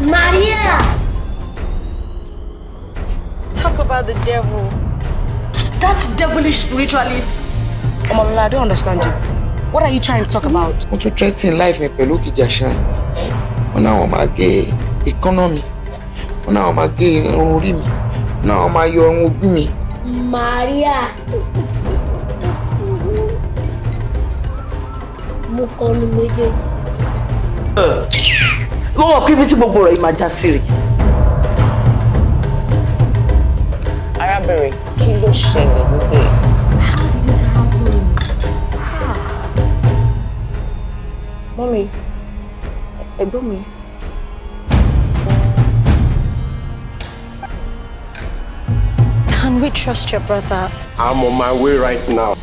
Maria! Talk about the devil. That's devilish spiritualist. Omolola, I don't understand you. What are you trying to talk about? Wọ́n tún threaten life mi pẹ̀lú Òkìjà shrine. Wọ́n náà wọ́n máa gé èékánná mi, wọ́n náà wọ́n máa gé irun orí mi, wọ́n náà wọ́n máa yọ irun ojú mi. Maria! Mo kọlu méjèèjì. Mo mọ̀ pé ibi tí gbogbo ọ̀rọ̀ yìí máa já sí rèé. Arábìnrin, kí ló ṣẹlẹ̀ níbẹ̀? How did it happen? Mummy, ẹ̀gbọ́n mi. Can we trust your brother? I'm on my way right now.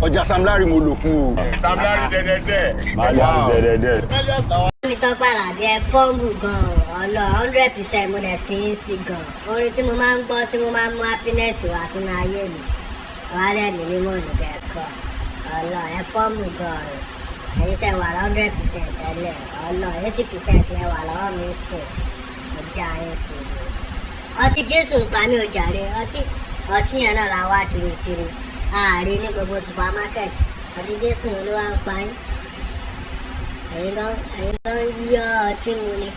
Ọjà Sam Larry mo lò fún o. Sam Larry dẹ́dẹ́dẹ́. Malias dẹ́dẹ́dẹ́. Mi Tọ́pẹ́ Àlàbí, ẹ fọ́ǹbù gan-an ọlọ́ 100%. Mo dẹ̀ fi ń sí gan-an. Orin tí mo máa ń gbọ́ tí mo máa ń mú happiness wá sínú ayé mi, wàhálà mi ní mò ń kẹ́kọ̀ọ́ ọlọ́. Ẹ fọ́ǹbù gan-an. Ẹ̀yin tẹ̀ wà 100% tẹ́lẹ̀, ọlọ́ 80% lẹ wà lọ́wọ́ mi sìn. Ọjà yín sí i. Ọtí Jésù ń pa mí ò jàre. Ọtí, ọtí yẹn náà la wá kiri kiri ààrin ní gbogbo supermarket. Ọtí Jésù ló wá ń pa yín. Ẹ̀yin gan, ẹ̀yin gan yọ ọtí mu ni.